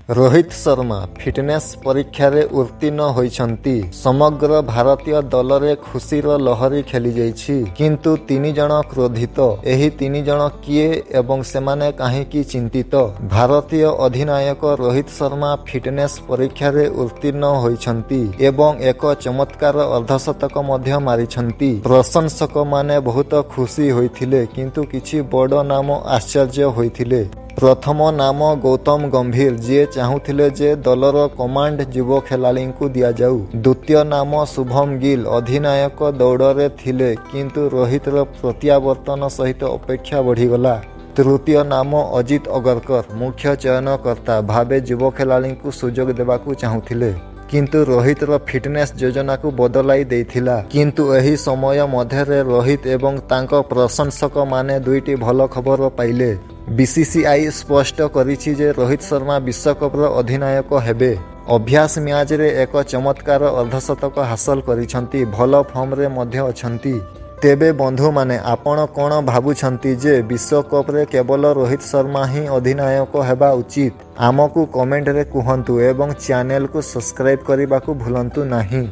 Rohit Sharma fitness ପରୀକ୍ଷାରେ ଉତ୍ତୀର୍ଣ୍ଣ ହୋଇଛନ୍ତି। ସମଗ୍ର ଭାରତୀୟ ଦଳରେ ଖୁସିର ଲହରୀ ଖେଳିଯାଇଛି। କିନ୍ତୁ ତିନି ଜଣ କ୍ରୋଧିତ। ଏହି ତିନି ଜଣ କିଏ ଏବଂ ସେମାନେ କାହିଁକି ଚିନ୍ତିତ? ଭାରତୀୟ ଅଧିନାୟକ ରୋହିତ ଶର୍ମା ଫିଟନେସ୍ ପରୀକ୍ଷାରେ ଉତ୍ତୀର୍ଣ୍ଣ ହୋଇଛନ୍ତି ଏବଂ ଏକ ଚମତ୍କାର ଅର୍ଦ୍ଧଶତକ ମଧ୍ୟ ମାରିଛନ୍ତି। ପ୍ରଶଂସକମାନେ ବହୁତ ଖୁସି ହୋଇଥିଲେ, କିନ୍ତୁ କିଛି ବଡ଼ ନାମ ଆଶ୍ଚର୍ଯ୍ୟ ହୋଇଥିଲେ। ପ୍ରଥମ ନାମ ଗୌତମ ଗମ୍ଭୀର, ଯିଏ ଚାହୁଁଥିଲେ ଯେ ଦଳର କମାଣ୍ଡ ଯୁବ ଖେଳାଳିଙ୍କୁ ଦିଆଯାଉ। ଦ୍ୱିତୀୟ ନାମ ଶୁଭମ ଗିଲ, ଅଧିନାୟକ ଦୌଡ଼ରେ ଥିଲେ, କିନ୍ତୁ ରୋହିତର ପ୍ରତ୍ୟାବର୍ତ୍ତନ ସହିତ ଅପେକ୍ଷା ବଢ଼ିଗଲା। ତୃତୀୟ ନାମ ଅଜିତ ଅଗରକର, ମୁଖ୍ୟ ଚୟନକର୍ତ୍ତା ଭାବେ ଯୁବ ଖେଳାଳିଙ୍କୁ ସୁଯୋଗ ଦେବାକୁ ଚାହୁଁଥିଲେ, କିନ୍ତୁ ରୋହିତର ଫିଟନେସ୍ ଯୋଜନାକୁ ବଦଳାଇ ଦେଇଥିଲା। କିନ୍ତୁ ଏହି ସମୟ ମଧ୍ୟରେ ରୋହିତ ଏବଂ ତାଙ୍କ ପ୍ରଶଂସକମାନେ ଦୁଇଟି ଭଲ ଖବର ପାଇଲେ। ବିସିସିଆଇ ସ୍ପଷ୍ଟ କରିଛି ଯେ ରୋହିତ ଶର୍ମା ବିଶ୍ୱକପର ଅଧିନାୟକ ହେବେ। ଅଭ୍ୟାସ ମ୍ୟାଚରେ ଏକ ଚମତ୍କାର ଅର୍ଦ୍ଧଶତକ ହାସଲ କରିଛନ୍ତି, ଭଲ ଫର୍ମରେ ମଧ୍ୟ ଅଛନ୍ତି। ତେବେ ବନ୍ଧୁମାନେ, ଆପଣ କ'ଣ ଭାବୁଛନ୍ତି ଯେ ବିଶ୍ୱକପରେ କେବଳ ରୋହିତ ଶର୍ମା ହିଁ ଅଧିନାୟକ ହେବା ଉଚିତ? ଆମକୁ କମେଣ୍ଟରେ କୁହନ୍ତୁ ଏବଂ ଚ୍ୟାନେଲକୁ ସବସ୍କ୍ରାଇବ୍ କରିବାକୁ ଭୁଲନ୍ତୁ ନାହିଁ।